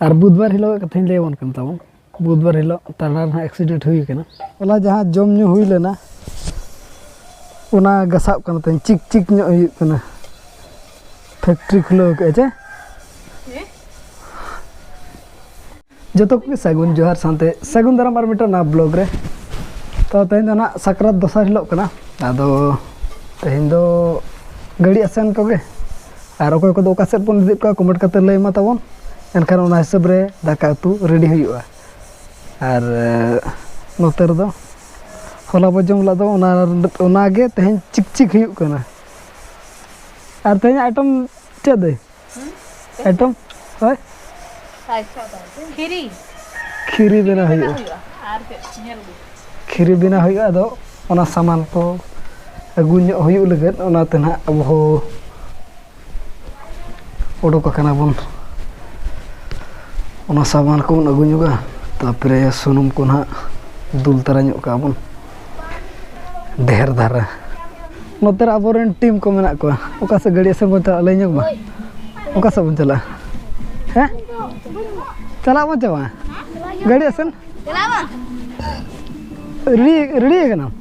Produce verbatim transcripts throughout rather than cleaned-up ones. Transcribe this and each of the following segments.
ᱟᱨ ᱵᱩᱫᱷᱵᱟᱨ ᱦᱤᱞᱳᱜ ᱠᱟᱛᱷᱟᱧ ᱞᱟᱹᱭ ᱟᱵᱚᱱ ᱠᱟᱱ ᱛᱟᱵᱚᱱ, ᱵᱩᱫᱷᱵᱟᱨ ᱦᱤᱞᱳᱜ ᱛᱟᱞᱟ ᱨᱮ ᱦᱟᱸᱜ ᱮᱠᱥᱤᱰᱮᱱᱴ ᱦᱩᱭ ᱠᱟᱱᱟ᱾ ᱦᱚᱞᱟ ᱡᱟᱦᱟᱸ ᱡᱚᱢ ᱧᱩ ᱦᱩᱭ ᱞᱮᱱᱟ, ᱚᱱᱟ ᱜᱷᱟᱥᱟᱜ ᱠᱟᱱᱟ ᱛᱮᱦᱮᱧ, ᱪᱤᱠ ᱪᱤᱠ ᱧᱚᱜ ᱦᱩᱭᱩᱜ ᱠᱟᱱᱟ᱾ ᱯᱷᱮᱠᱴᱨᱤ ᱠᱷᱩᱞᱟᱹᱣ ᱠᱟᱜᱼᱟ ᱪᱮ? ᱡᱚᱛᱚ ᱠᱚᱜᱮ ᱥᱟᱹᱜᱩᱱ ᱡᱚᱦᱟᱨ ᱥᱟᱶᱛᱮ ᱥᱟᱹᱜᱩᱱ ᱫᱟᱨᱟᱢ ᱟᱨ ᱢᱤᱫᱴᱟᱝ ᱱᱟᱣᱟ ᱵᱞᱚᱜ ᱨᱮ᱾ ᱛᱚ ᱛᱮᱦᱮᱧ ᱫᱚ ᱱᱟᱜ ᱥᱟᱠᱨᱟᱛ ᱫᱚᱥᱟᱨ ᱦᱤᱞᱳᱜ ᱠᱟᱱᱟ᱾ ᱟᱫᱚ ᱛᱮᱦᱮᱧ ᱫᱚ ᱜᱟᱹᱲᱤ ᱟᱥᱮᱱ ᱠᱚᱜᱮ, ᱟᱨ ᱚᱠᱚᱭ ᱠᱚᱫᱚ ᱚᱠᱟ ᱥᱮᱫ ᱵᱚᱱ ᱤᱫᱤᱭᱮᱫ ᱠᱚᱣᱟ ᱠᱚᱢᱮᱱᱴ ᱠᱟᱛᱮ ᱞᱟᱹᱭ ᱢᱟ ᱛᱟᱵᱚᱱ᱾ ᱮᱱᱠᱷᱟᱱ ᱚᱱᱟ ᱦᱤᱥᱟᱹᱵ ᱨᱮ ᱫᱟᱠᱟ ᱩᱛᱩ ᱨᱮᱰᱤ ᱦᱩᱭᱩᱜᱼᱟ᱾ ᱟᱨ ᱱᱚᱛᱮ ᱨᱮᱫᱚ ᱦᱚᱞᱟ ᱵᱚ ᱡᱚᱢ ᱞᱮᱫ ᱫᱚ ᱚᱱᱟ, ᱚᱱᱟᱜᱮ ᱛᱮᱦᱮᱧ ᱪᱤᱠ ᱪᱤᱠ ᱦᱩᱭᱩᱜ ᱠᱟᱱᱟ᱾ ᱟᱨ ᱛᱮᱦᱮᱧᱟᱜ ᱟᱭᱴᱮᱢ ᱪᱮᱫ ᱫᱟᱹᱭ? ᱟᱭᱴᱮᱢ? ᱦᱳᱭ᱾ ᱠᱷᱤᱨᱤ᱾ ᱠᱷᱤᱨᱤ ᱵᱮᱱᱟᱣ ᱦᱩᱭᱩᱜᱼᱟ᱾ ᱟᱨ ᱪᱮᱫ ᱧᱮᱞ ᱵᱤᱱ᱾ ᱠᱷᱤᱨᱤ ᱵᱮᱱᱟᱣ ᱦᱩᱭᱩᱜᱼᱟ, ᱟᱫᱚ ᱚᱱᱟ ᱥᱟᱢᱟᱱ ᱠᱚ ᱟᱹᱜᱩ ᱧᱚᱜ ᱦᱩᱭᱩᱜ ᱞᱟᱹᱜᱤᱫ, ᱚᱱᱟᱛᱮ ᱱᱟᱦᱟᱜ ᱟᱵᱚ ᱦᱚᱸ ᱚᱰᱚᱠ ᱟᱠᱟᱱᱟ ᱵᱚᱱ᱾ ᱚᱱᱟ ᱥᱟᱢᱟᱱ ᱠᱚᱵᱚᱱ ᱟᱹᱜᱩ ᱧᱚᱜᱟ, ᱛᱟᱨᱯᱚᱨᱮ ᱥᱩᱱᱩᱢ ᱠᱚ ᱱᱟᱦᱟᱜ ᱫᱩᱞ ᱛᱟᱨᱟ ᱧᱚᱜ ᱠᱟᱜᱼᱟ ᱵᱚᱱ ᱰᱷᱮᱨ ᱫᱷᱟᱨᱟ᱾ ᱱᱚᱛᱮ ᱨᱮ ᱟᱵᱚᱨᱮᱱ ᱴᱤᱢ ᱠᱚ ᱢᱮᱱᱟᱜ ᱠᱚᱣᱟ᱾ ᱚᱠᱟ ᱥᱮᱫ ᱜᱟᱹᱰᱤ ᱟᱥᱮᱱ ᱵᱚᱱ ᱪᱟᱞᱟᱜᱼᱟ, ᱞᱟᱹᱭ ᱧᱚᱜ ᱢᱟ᱾ ᱚᱠᱟ ᱥᱮᱫ ᱵᱚᱱ ᱪᱟᱞᱟᱜᱼᱟ? ᱦᱮᱸ? ᱪᱟᱞᱟᱜ ᱵᱚᱱ ᱪᱟᱞᱟᱜᱼᱟ ᱜᱟᱹᱰᱤ ᱟᱥᱮᱱ? ᱨᱮᱰᱤ, ᱨᱮᱰᱤ ᱟᱠᱟᱱᱟᱢ?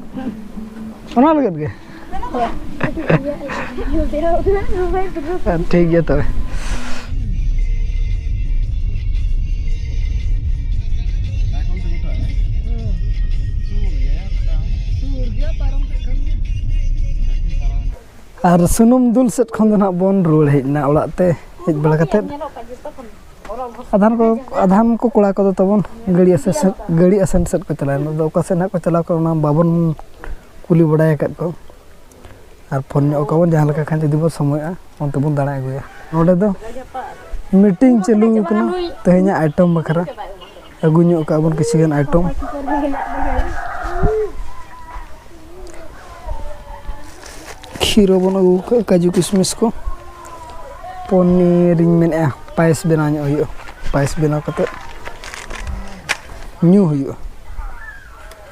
ᱚᱱᱟ ᱞᱟᱹᱜᱤᱫ ᱜᱮ? ᱴᱷᱤᱠ ᱜᱮᱭᱟ ᱛᱚᱵᱮ᱾ ᱟᱨ ᱥᱩᱱᱩᱢ ᱫᱩᱞ ᱥᱮᱫ ᱠᱷᱚᱱ ᱫᱚ ᱱᱟᱦᱟᱜ ᱵᱚᱱ ᱨᱩᱣᱟᱹᱲ ᱦᱮᱡ ᱮᱱᱟ ᱚᱲᱟᱜ ᱛᱮ, ᱦᱮᱡ ᱵᱟᱲᱟ ᱠᱟᱛᱮᱫ᱾ ᱟᱫᱷᱟᱱ ᱠᱚ, ᱟᱫᱷᱟᱱ ᱠᱚ ᱠᱚᱲᱟ ᱠᱚᱫᱚ ᱛᱟᱵᱚᱱ ᱜᱟᱹᱲᱤ ᱟᱥᱮᱱ ᱥᱮᱫ, ᱜᱟᱹᱲᱤ ᱟᱥᱮᱱ ᱥᱮᱫ ᱠᱚ ᱪᱟᱞᱟᱣ ᱮᱱᱟ᱾ ᱟᱫᱚ ᱚᱠᱟ ᱥᱮᱫ ᱱᱟᱦᱟᱜ ᱠᱚ ᱪᱟᱞᱟᱣ ᱠᱟᱱᱟ, ᱚᱱᱟ ᱵᱟᱵᱚᱱ ᱠᱩᱞᱤ ᱵᱟᱲᱟᱭ ᱟᱠᱟᱫ ᱠᱚ᱾ ᱟᱨ ᱯᱷᱳᱱ ᱧᱚᱜ ᱠᱚᱣᱟ ᱵᱚᱱ, ᱡᱟᱦᱟᱸ ᱞᱮᱠᱟ ᱠᱷᱟᱱ ᱡᱩᱫᱤ ᱵᱚᱱ ᱥᱚᱢᱚᱭᱚᱜᱼᱟ, ᱚᱱᱛᱮ ᱵᱚᱱ ᱫᱟᱬᱟ ᱟᱹᱜᱩᱭᱟ᱾ ᱱᱚᱰᱮ ᱫᱚ ᱢᱤᱴᱤᱝ ᱪᱟᱹᱞᱩ ᱟᱠᱟᱱᱟ, ᱛᱮᱦᱮᱧᱟᱜ ᱟᱭᱴᱮᱢ ᱵᱟᱠᱷᱨᱟ᱾ ᱟᱹᱜᱩ ᱧᱚᱜ ᱠᱟᱜᱼᱟ ᱵᱚᱱ ᱠᱤᱪᱷᱩ ᱜᱟᱱ ᱟᱭᱴᱮᱢ᱾ ᱠᱷᱤᱨ ᱦᱚᱸᱵᱚᱱ ᱟᱹᱜᱩ ᱠᱟᱜᱼᱟ, ᱠᱟᱡᱩ ᱠᱤᱥᱢᱤᱥ ᱠᱚ᱾ ᱯᱚᱱᱤᱨᱤᱧ ᱢᱮᱱᱮᱫᱼᱟ, ᱯᱟᱭᱮᱥ ᱵᱮᱱᱟᱣ ᱧᱚᱜ ᱦᱩᱭᱩᱜᱼᱟ᱾ ᱯᱟᱭᱮᱥ ᱵᱮᱱᱟᱣ ᱠᱟᱛᱮᱫ ᱧᱩ ᱦᱩᱭᱩᱜᱼᱟ᱾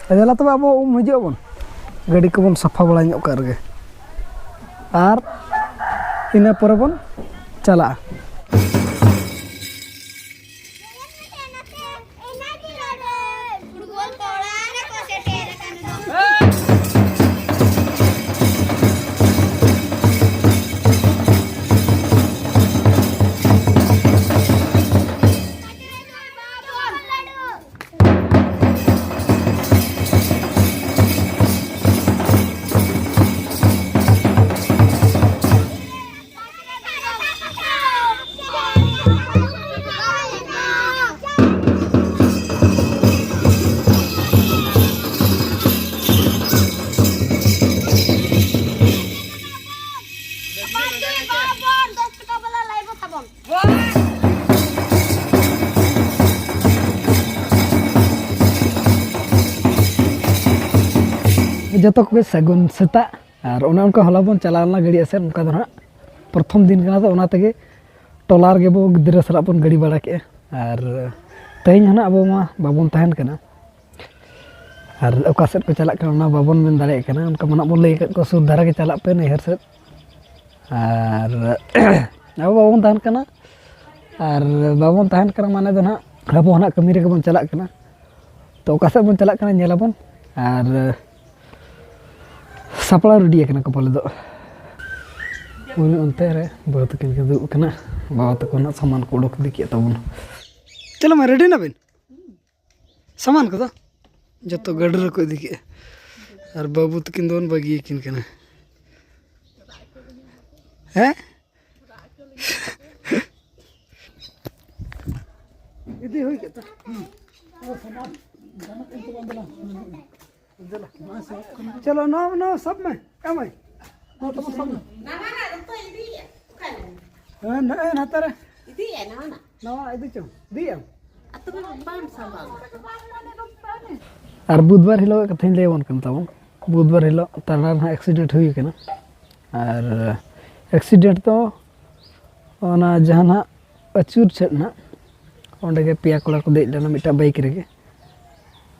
ᱫᱮᱞᱟ ᱛᱚᱵᱮ ᱟᱵᱚ ᱩᱢ ᱦᱤᱡᱩᱜ ᱟᱵᱚᱱ, ᱜᱟᱹᱰᱤ ᱠᱚᱵᱚᱱ ᱥᱟᱯᱷᱟ ᱵᱟᱲᱟ ᱧᱚᱜ ᱠᱟᱜ ᱨᱮᱜᱮ, ᱟᱨ ᱤᱱᱟᱹ ᱯᱚᱨᱮ ᱵᱚᱱ ᱪᱟᱞᱟᱜᱼᱟ᱾ ᱡᱚᱛᱚ ᱠᱚᱜᱮ ᱥᱟᱹᱜᱩᱱ ᱥᱮᱛᱟᱜ᱾ ᱟᱨ ᱚᱱᱮ ᱚᱱᱠᱟ ᱦᱚᱞᱟ ᱵᱚᱱ ᱪᱟᱞᱟᱣ ᱞᱮᱱᱟ ᱜᱟᱹᱰᱤ ᱟᱥᱮᱱ, ᱚᱱᱠᱟ ᱫᱚ ᱱᱟᱦᱟᱜ ᱯᱨᱚᱛᱷᱚᱢ ᱫᱤᱱ ᱠᱟᱱᱟ, ᱛᱚ ᱚᱱᱟ ᱛᱮᱜᱮ ᱴᱚᱞᱟ ᱨᱮᱜᱮ ᱵᱚ ᱜᱤᱫᱽᱨᱟᱹ ᱥᱟᱞᱟᱜ ᱵᱚᱱ ᱜᱟᱹᱰᱤ ᱵᱟᱲᱟ ᱠᱮᱜᱼᱟ᱾ ᱟᱨ ᱛᱮᱦᱮᱧ ᱦᱚᱸ ᱱᱟᱦᱟᱜ ᱟᱵᱚ ᱢᱟ ᱵᱟᱵᱚᱱ ᱛᱟᱦᱮᱱ ᱠᱟᱱᱟ, ᱟᱨ ᱚᱠᱟ ᱥᱮᱫ ᱠᱚ ᱪᱟᱞᱟᱜ ᱠᱟᱱᱟ ᱚᱱᱟ ᱵᱟᱵᱚᱱ ᱢᱮᱱ ᱫᱟᱲᱮᱭᱟᱜ ᱠᱟᱱᱟ᱾ ᱚᱱᱠᱟ ᱢᱟ ᱱᱟᱦᱟᱜ ᱵᱚᱱ ᱞᱟᱹᱭ ᱟᱠᱟᱫ ᱠᱚᱣᱟ, ᱥᱩᱨ ᱫᱷᱟᱨᱟ ᱜᱮ ᱪᱟᱞᱟᱜ ᱯᱮ ᱱᱟᱹᱭᱦᱟᱹᱨ ᱥᱮᱫ᱾ ᱟᱨ ᱟᱵᱚ ᱵᱟᱵᱚᱱ ᱛᱟᱦᱮᱱ ᱠᱟᱱᱟ, ᱟᱨ ᱵᱟᱵᱚᱱ ᱛᱟᱦᱮᱱ ᱠᱟᱱᱟ ᱢᱟᱱᱮ ᱫᱚ ᱱᱟᱦᱟᱜ ᱟᱵᱚ ᱦᱚᱸ ᱱᱟᱦᱟᱜ ᱠᱟᱹᱢᱤ ᱨᱮᱜᱮ ᱵᱚᱱ ᱪᱟᱞᱟᱜ ᱠᱟᱱᱟ᱾ ᱛᱚ ᱚᱠᱟ ᱥᱮᱫ ᱵᱚᱱ ᱪᱟᱞᱟᱜ ᱠᱟᱱᱟ ᱧᱮᱞ ᱟᱵᱚᱱ᱾ ᱟᱨ ᱥᱟᱯᱲᱟᱣ ᱨᱮᱰᱤ ᱟᱠᱟᱱᱟ ᱠᱚ ᱯᱟᱞᱮ ᱫᱚ᱾ ᱩᱱᱤ ᱚᱱᱛᱮ ᱨᱮ ᱵᱟᱹᱦᱩ ᱛᱟᱹᱠᱤᱱ ᱠᱤᱱ ᱫᱩᱲᱩᱵ ᱟᱠᱟᱱᱟ, ᱵᱟᱵᱟ ᱛᱟᱠᱚ ᱱᱟᱦᱟᱜ ᱥᱟᱢᱟᱱ ᱠᱚ ᱚᱰᱚᱠ ᱤᱫᱤ ᱠᱮᱫ ᱛᱟᱵᱚᱱᱟ᱾ ᱪᱚᱞᱚ ᱢᱟ, ᱨᱮᱰᱤ ᱱᱟᱵᱤᱱ? ᱥᱟᱢᱟᱱ ᱠᱚᱫᱚ ᱡᱚᱛᱚ ᱜᱟᱹᱰᱤ ᱨᱮᱠᱚ ᱤᱫᱤ ᱠᱮᱜᱼᱟ, ᱟᱨ ᱵᱟᱹᱵᱩ ᱛᱟᱹᱠᱤᱱ ᱫᱚᱵᱚᱱ ᱵᱟᱹᱜᱤᱭᱟᱠᱤᱱ ᱠᱟᱱᱟ᱾ ᱦᱮᱸ, ᱤᱫᱤ ᱦᱩᱭ ᱠᱮᱫ ᱛᱚ᱾ ᱪᱚᱞᱚ, ᱱᱚᱣᱟ, ᱱᱚᱣᱟ ᱥᱟᱵ ᱢᱮ, ᱮᱢᱟᱭ᱾ ᱱᱚᱣᱟ ᱛᱟᱵᱚᱱ ᱥᱟᱵ ᱢᱮ᱾ ᱱᱟᱣᱟᱱᱟᱜ ᱫᱚᱠᱚ ᱤᱫᱤᱭᱮᱫ, ᱚᱠᱟᱨᱮ? ᱦᱮᱸ, ᱱᱚᱜᱼᱚᱭ ᱱᱟᱛᱮ ᱨᱮ᱾ ᱤᱫᱤᱭᱮᱫ ᱱᱟᱣᱟᱱᱟᱜ᱾ ᱱᱟᱣᱟ ᱤᱫᱤ ᱪᱚᱝ, ᱤᱫᱤᱭᱟᱢ᱾ ᱟᱨ ᱵᱩᱫᱷᱵᱟᱨ ᱦᱤᱞᱳᱜ ᱠᱟᱛᱷᱟᱧ ᱞᱟᱹᱭ ᱟᱵᱚᱱ ᱠᱟᱱ ᱛᱟᱵᱚᱱ, ᱵᱩᱫᱷᱵᱟᱨ ᱦᱤᱞᱳᱜ ᱛᱟᱞᱟ ᱨᱮ ᱱᱟᱦᱟᱜ ᱮᱠᱥᱤᱰᱮᱱᱴ ᱦᱩᱭ ᱠᱟᱱᱟ᱾ ᱟᱨ ᱮᱠᱥᱤᱰᱮᱱᱴ ᱫᱚ ᱚᱱᱟ ᱡᱟᱦᱟᱸ ᱱᱟᱦᱟᱜ ᱟᱹᱪᱩᱨ ᱥᱮᱫ ᱱᱟᱦᱟᱜ, ᱚᱸᱰᱮ ᱜᱮ ᱯᱮᱭᱟ ᱠᱚᱲᱟ ᱠᱚ ᱫᱮᱡ ᱞᱮᱱᱟ ᱢᱤᱫᱴᱟᱝ ᱵᱟᱭᱤᱠ ᱨᱮᱜᱮ᱾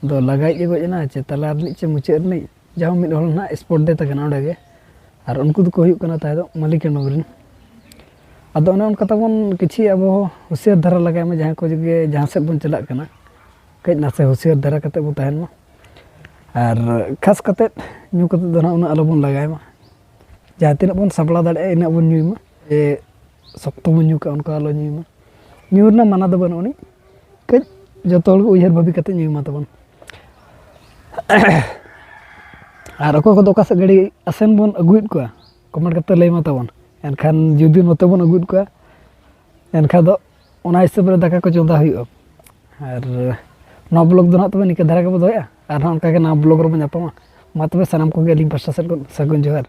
ᱟᱫᱚ ᱞᱟᱜᱟᱭᱤᱡ ᱮ ᱜᱚᱡ ᱮᱱᱟ ᱪᱮ ᱛᱟᱞᱟ ᱨᱤᱱᱤᱡ ᱪᱮ ᱢᱩᱪᱟᱹᱫ ᱨᱤᱱᱤᱡ, ᱡᱟᱦᱟᱸ ᱢᱤᱫ ᱦᱚᱲ ᱱᱟᱦᱟᱜ ᱥᱯᱚᱴ ᱰᱮᱛᱷ ᱟᱠᱟᱱᱟ ᱚᱸᱰᱮ ᱜᱮ᱾ ᱟᱨ ᱩᱱᱠᱩ ᱫᱚᱠᱚ ᱦᱩᱭᱩᱜ ᱠᱟᱱᱟ ᱛᱟᱦᱮᱸ ᱫᱚ ᱢᱟᱹᱞᱤᱠ ᱦᱮᱢᱵᱨᱚᱢ ᱨᱮᱱ᱾ ᱟᱫᱚ ᱚᱱᱮ ᱚᱱᱠᱟ ᱛᱟᱵᱚᱱ ᱠᱤᱪᱷᱤ ᱟᱵᱚ ᱦᱩᱥᱤᱭᱟᱹᱨ ᱫᱷᱟᱨᱟ ᱞᱟᱜᱟᱭ ᱢᱟ, ᱡᱟᱦᱟᱸᱭ ᱠᱚ ᱡᱩᱫᱤ ᱡᱟᱦᱟᱸ ᱥᱮᱫ ᱵᱚᱱ ᱪᱟᱞᱟᱜ ᱠᱟᱱᱟ, ᱠᱟᱹᱡ ᱱᱟᱥᱮ ᱦᱩᱥᱤᱭᱟᱹᱨ ᱫᱷᱟᱨᱟ ᱠᱟᱛᱮ ᱵᱚᱱ ᱛᱟᱦᱮᱱ ᱢᱟ᱾ ᱟᱨ ᱠᱷᱟᱥ ᱠᱟᱛᱮ ᱧᱩ ᱠᱟᱛᱮ ᱫᱚ ᱱᱟᱦᱟᱜ ᱩᱱᱟᱹᱜ ᱟᱞᱚᱵᱚᱱ ᱞᱟᱜᱟᱭ ᱢᱟ᱾ ᱡᱟᱦᱟᱸ ᱛᱤᱱᱟᱹᱜ ᱵᱚᱱ ᱥᱟᱯᱲᱟᱣ ᱫᱟᱲᱮᱭᱟᱜᱼᱟ, ᱤᱱᱟᱹᱜ ᱵᱚᱱ ᱧᱩᱭ ᱢᱟ᱾ ᱡᱮ ᱥᱚᱠᱛᱚ ᱵᱚᱱ ᱧᱩ ᱠᱟᱜᱼᱟ, ᱚᱱᱠᱟ ᱟᱞᱚ ᱧᱩᱭ ᱢᱟ᱾ ᱧᱩ ᱨᱮᱱᱟᱜ ᱢᱟᱱᱟ ᱫᱚ ᱵᱟᱹᱱᱩᱜ ᱟᱹᱱᱤᱡ, ᱠᱟᱹᱡ ᱡᱚᱛᱚ ᱦᱚᱲ ᱜᱮ ᱩᱭᱦᱟᱹᱨ ᱵᱷᱟᱵᱤ ᱠᱟᱛᱮ ᱧᱩᱭ ᱢᱟ ᱛᱟᱵᱚᱱ᱾ ᱟᱨ ᱚᱠᱚᱭ ᱠᱚᱫᱚ ᱚᱠᱟ ᱥᱮᱫ ᱜᱟᱹᱰᱤ ᱟᱥᱮᱱ ᱵᱚᱱ ᱟᱹᱜᱩᱭᱮᱫ ᱠᱚᱣᱟ, ᱠᱚᱢᱮᱱᱴ ᱠᱟᱛᱮ ᱞᱟᱹᱭ ᱢᱟ ᱛᱟᱵᱚᱱ᱾ ᱮᱱᱠᱷᱟᱱ ᱡᱩᱫᱤ ᱱᱚᱛᱮ ᱵᱚᱱ ᱟᱹᱜᱩᱭᱮᱫ ᱠᱚᱣᱟ, ᱮᱱᱠᱷᱟᱱ ᱫᱚ ᱚᱱᱟ ᱦᱤᱥᱟᱹᱵ ᱨᱮ ᱫᱟᱠᱟ ᱠᱚ ᱪᱚᱸᱫᱟ ᱦᱩᱭᱩᱜᱼᱟ᱾ ᱟᱨ ᱱᱚᱣᱟ ᱵᱞᱚᱜ ᱫᱚ ᱱᱟᱦᱟᱜ ᱛᱚᱵᱮ ᱱᱤᱝᱠᱟᱹ ᱫᱷᱟᱨᱟ ᱜᱮᱵᱚ ᱫᱚᱦᱚᱭᱟ, ᱟᱨ ᱱᱟᱦᱟᱜ ᱚᱱᱠᱟ ᱜᱮ ᱱᱟᱣᱟ ᱵᱞᱚᱜ ᱨᱮᱵᱚᱱ ᱧᱟᱯᱟᱢᱟ᱾ ᱢᱟ ᱛᱚᱵᱮ ᱥᱟᱱᱟᱢ ᱠᱚᱜᱮ ᱟᱹᱞᱤᱧ ᱯᱟᱥᱴᱟ ᱥᱮᱫ ᱠᱷᱚᱱ ᱥᱟᱹᱜᱩᱱ ᱡᱚᱦᱟᱨ᱾